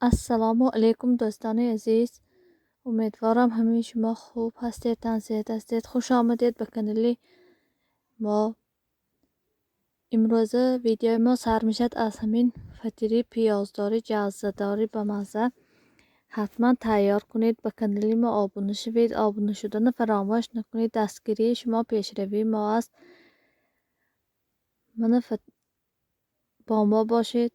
Ассалому алайкум, дӯстони азиз. Умедворам, ҳамаи шумо хуб ҳастед, тансиҳат ҳастед. Хуш омадед ба канали мо. Имрӯза видеои мо сар мешавад аз ҳамин фатири пиёздори ҷаззадори бамазза. Ҳатман тайёр кунед, ба канали мо обуна шавед. Обуна шуданро фаромӯш накунед. Дастгирии шумо пешравии мо аст. Мана, бо мо бошед.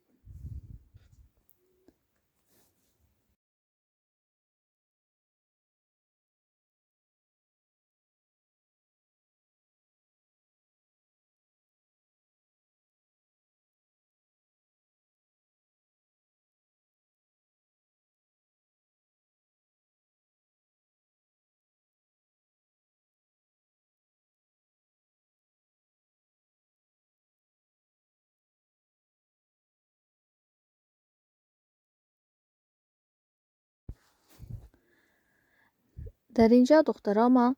Дар ин ҷо, духтаро, ман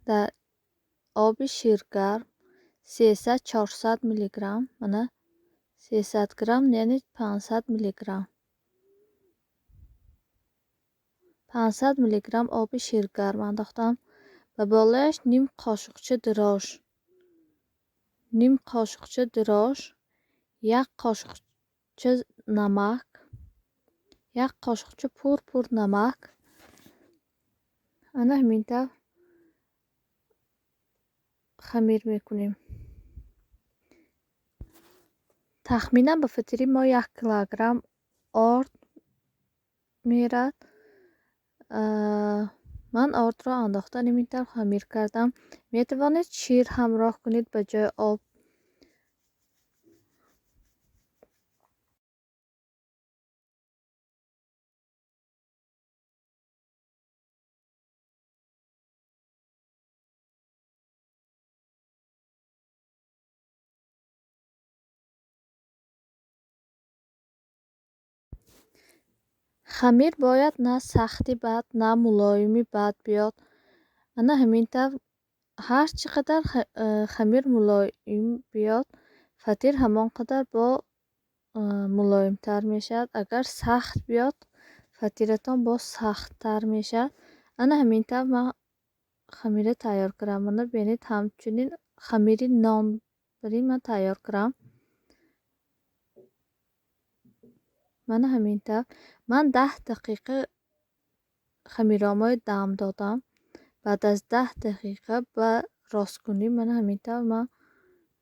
дар оби ширгарм 300-400 миллиграмм, мана, 300 грамм, яъне 500 миллиграмм, 500 миллиграмм оби ширгарм андохтам. Ба болояш ним қошуқча дрожж, ним қошуқча дрожж, як қошуқча намак, як қошуқча пур-пур намак. Ана ҳамин тавр хамир мекунем. Тахминан ба фатири мо 1 килограмм орд мерад. Ман ордро андохта, ҳамин тавр хамир кардам. Метавонед шир ҳамроҳ кунед ба ҷои об. Хамир бояд на сахти бад, на мулоими бад биёд. Ана ҳамин тавр, ҳар чӣ қадар хамир мулоим биёд, фатир ҳамон қадар бо мулоимтар мешавад. Агар сахт биёд, фатиратон боз сахттар мешавад. Ана ҳамин тавр ман хамира тайёр кардам. Мана, бинед, ҳамчунин хамири нон барин ман тайёр кардам. Мана ҳамин тавр ман 10 дақиқа хамиромои дам додам. Баъд аз 10 дақиқа ба росткунӣ мана ҳамин тавр ман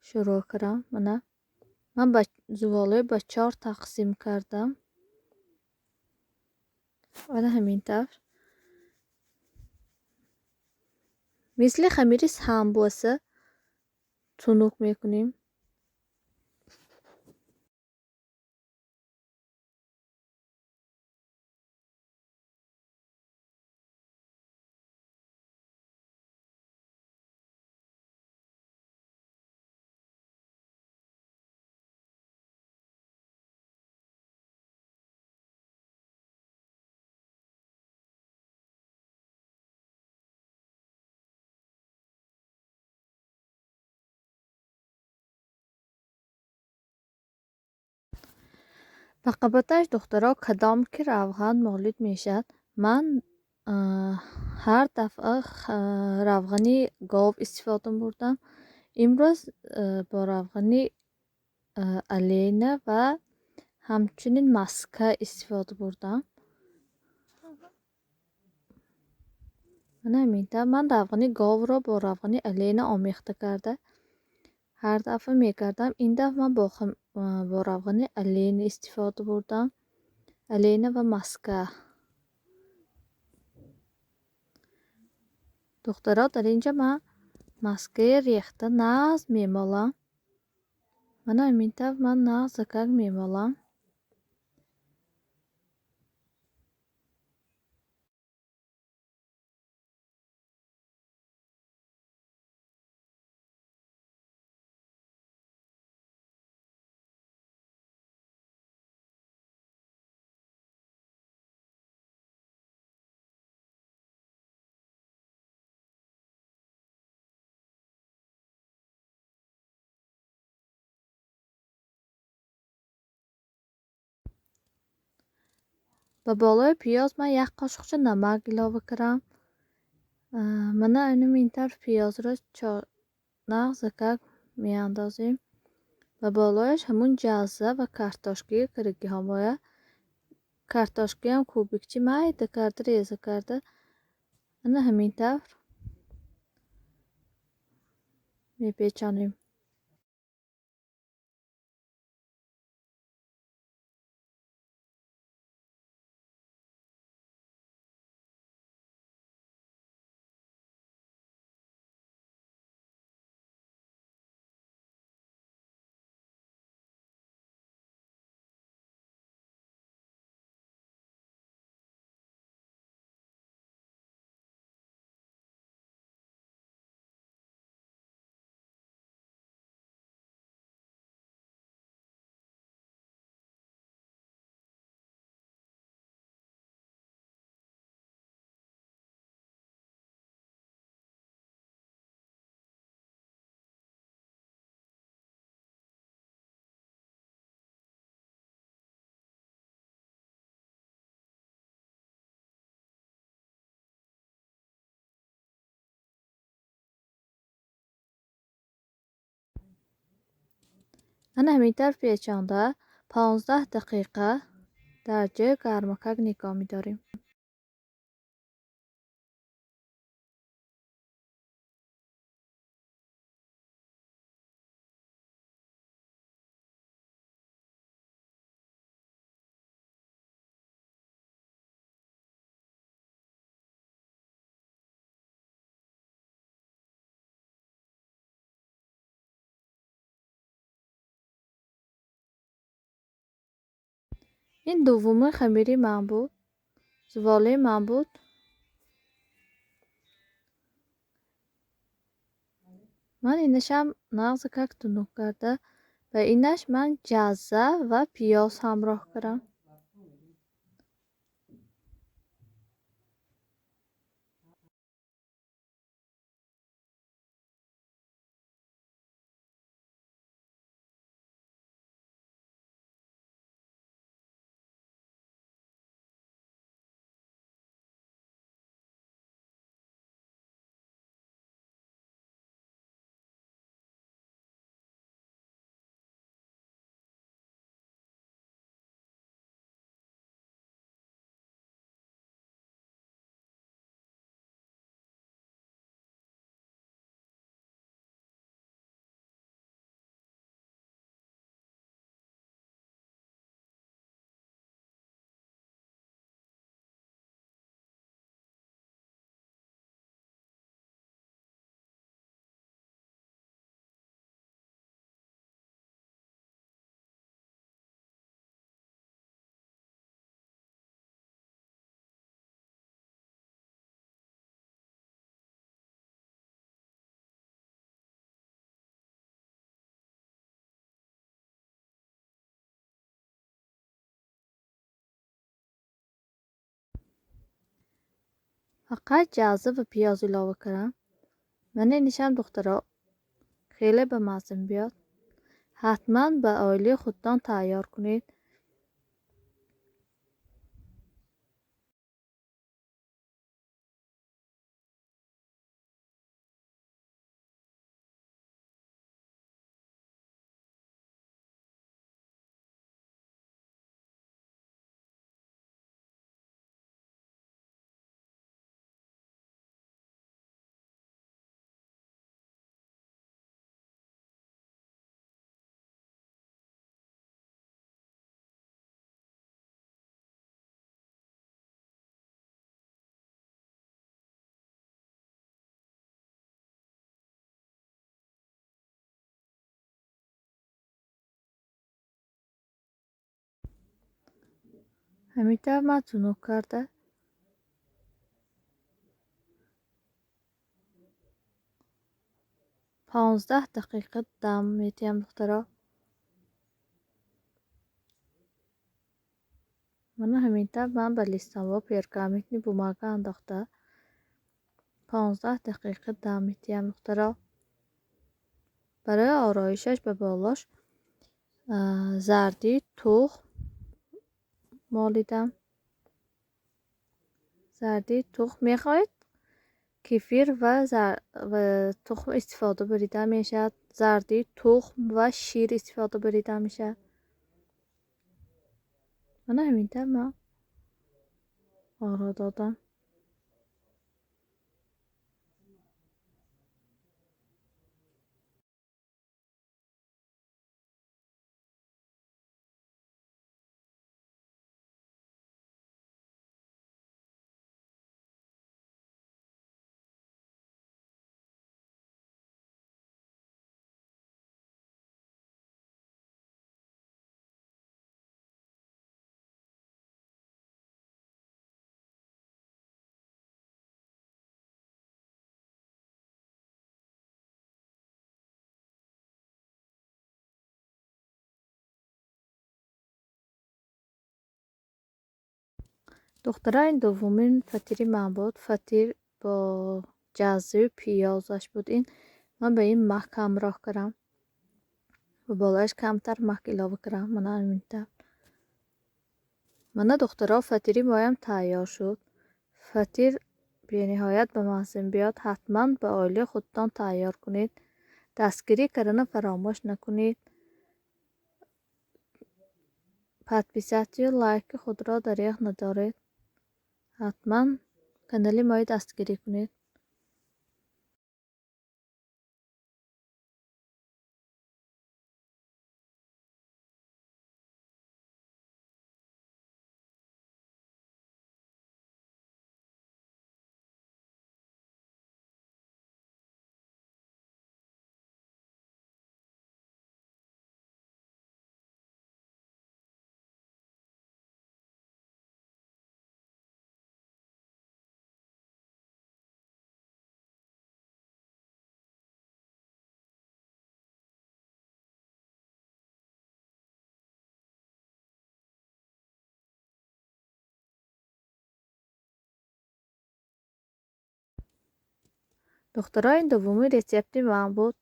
шурӯъ кардам. Мана, ман ба зуволои ба чор тақсим кардам. Мана ҳамин тавр, мисли хамири самбуса тунук мекунем. Ба қабаташ, духтаро, кадом ки равған молид мешавад. Ман ҳар дафъа равғани гов истифода бурдам. Имрӯз бо равғани Олейна ва ҳамчунин маска истифода бурдам. Мана ҳамин тавр ман равғани говро бо равғани Олейна омехта карда ҳар дафъа мекардам. Ин дафъа ман бо равғани Олейна истифода бурдам, Олейна ва маска. Духтаро, дар ин ҷо ман маскаи рехта нағз мемолам. Мана ҳамин тавр ман нағзакак мемолам. Ба болои пиёз ман як қошуқча намак илова кардам. Мана ин тавр пиёзро нағзакак меандозем. Ба болояш ҳамун ҷазза ва картошкаи кирагиҳомоя. Картошкаям кубикчи майда карда, реза карда. Ана ҳамин тавр мепечонем. Ана ҳамин тавр печонда 15 дақиқа дар ҷои гармакак нигоҳ медорем. Ин дуввуми хамири ман буд, зуволаи ман буд. Ман инашам нағзакак тунук карда ва инаш ман ҷазза ва пиёз ҳамроҳ кардам. Фақат ҷазза ва пиёз илова кардам. Мана инашам духтаро хеле ба мазза мебиёд. Ҳатман ба оилаи худтон тайёр кунед. Ҳамин тавр ман тунук карда 15 дақиқа дам медиҳам духтаро. Мана ҳамин тавр ман ба листанво пергаментни бумага андохта 15 дақиқа дам медиҳам духтаро. Барои ороишаш ба болош зарди тухм молидам. Зарди тухм мехоҳед, кефир ва тухм истифода бурида мешавад. Зарди тухм ва шир истифода бурида мешавад. Мана ҳамин тавр ман оро додам. Духтара, ин дуввумин фатири ман буд. Фатир бо ҷаззаю пиёзаш буд. Ин ман ба ин мак ҳамроҳ кардам ва болояш камтар мак илова кардам. Мана ҳамин тавр. Мана духтаро, фатири моям тайёр шуд. Фатир бениҳоят ба мазза биёд. Ҳатман ба оилаи худтон тайёр кунед. Дастгирӣ кардана фаромӯш накунед. Подписатсию лайки худро дареғ надоред. Ҳатман канали моро дастгирӣ кунед. Духтаро, ин дуввумин рецепти ман буд.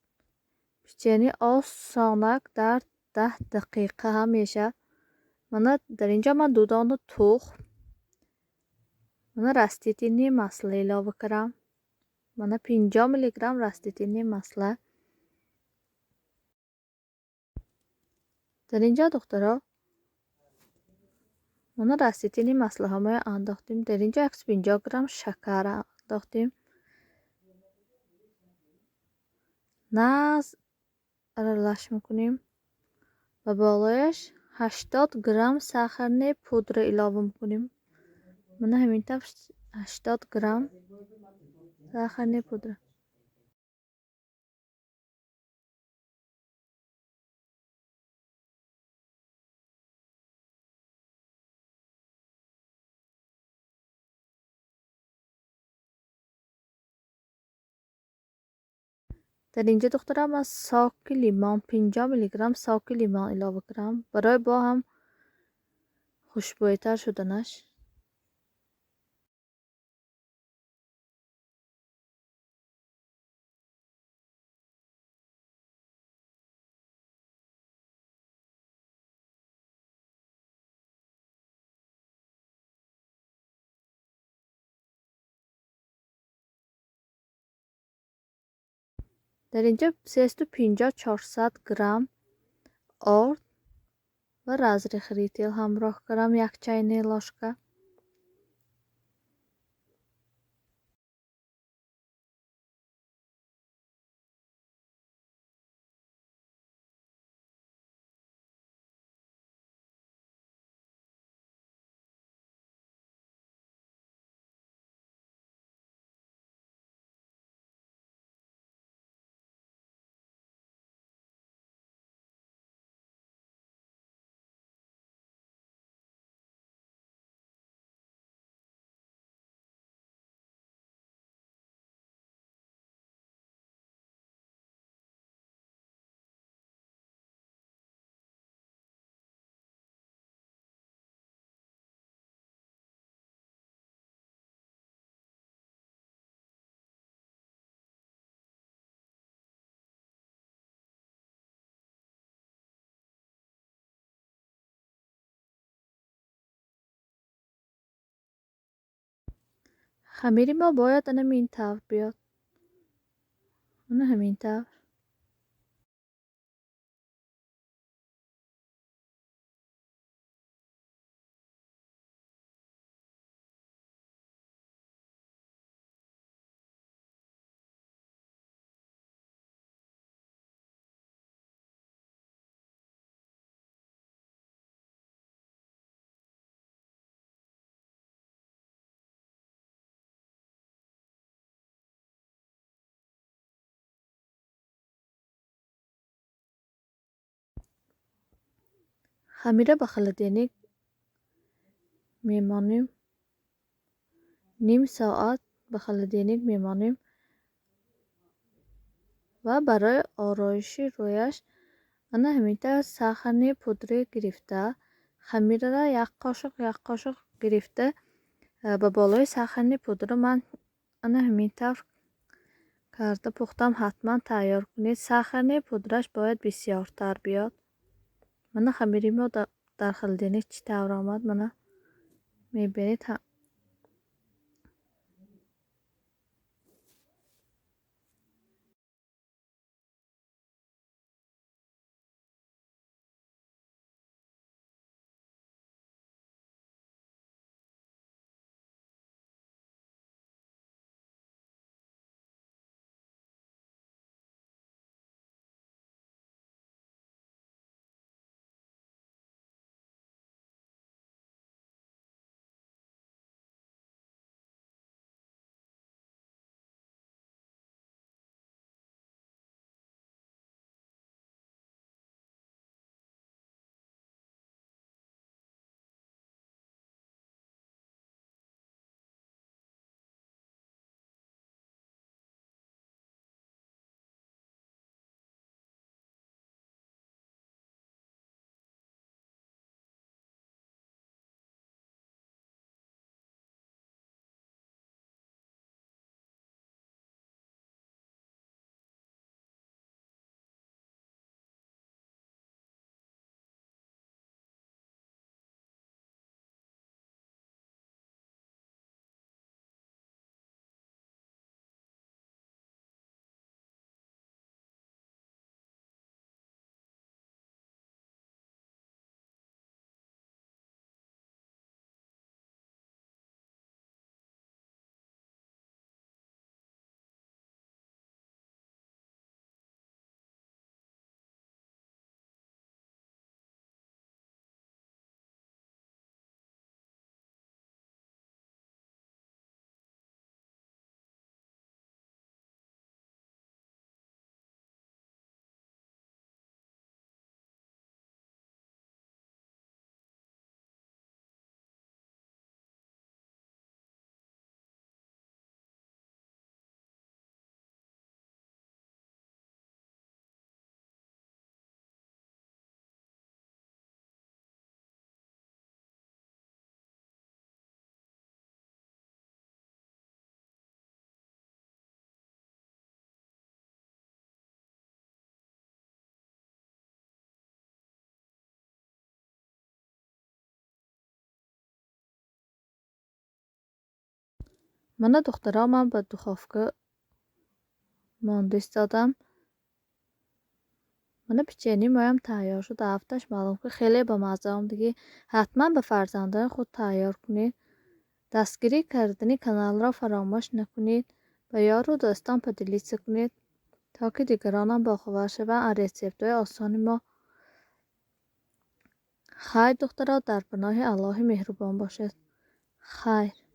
Печени осонак дар 10 дақиқа ҳам мешавад. Мана дар инҷо ман ду дона тухм, мана растительное масло илова кардам. Мана 50 миллиграмм растительное масло. Дар инҷо духтаро, мана растительное маслоҳо андохтем. Дар инҷо 150 грамм шакар андохтем. Наз аралаш мекунем ва болояш 80 грамм сахарная пудра илова мекунем. Мана ҳамин тавр 80 грамм сахарная пудра. Дар инҷо духтара, ман соки лимон 50 миллиграмм соки лимон илова кардам барои бо ҳам хушбӯйтар шуданаш. Дар инҷо 350-400 грамм орд ва разрыхлитель ҳамроҳ кардам, як чайная ложка. Хамири мо бояд ана ҳамин тавр биёд. Ана ҳамин тавр. Хамира ба холодильник мемонем. Ним соат ба холодильник мемонем ва барои ороиши рӯяш ана ҳамин тавр сахарни пудра гирифта, хамираро як қошуқ як қошуқ гирифта ба болои сахарни пудра ман ана ҳамин тавр карда пухтам. Ҳатман тайёр кунед. Сахарни пудраш бояд бисёртар биёд. Мана хамири мо дар холодильник чӣ тавр омад, мана мебинед. Мана духтаро, ман ба духовка монда истодам. Мана печенье моям тайёр шуд. Ҳафташ маълум ки хеле ба мазза омадагӣ. Ҳатман ба фарзандони худ тайёр кунед. Дастгирӣ кардани каналро фаромӯш накунед. Ба ёру дӯстон поделиться кунед, то ки дигаронам бохабар шаванд аз рецептҳои осони мо. Хайр, духтаро, дар паноҳи Аллоҳи меҳрубон бошед. Хайр.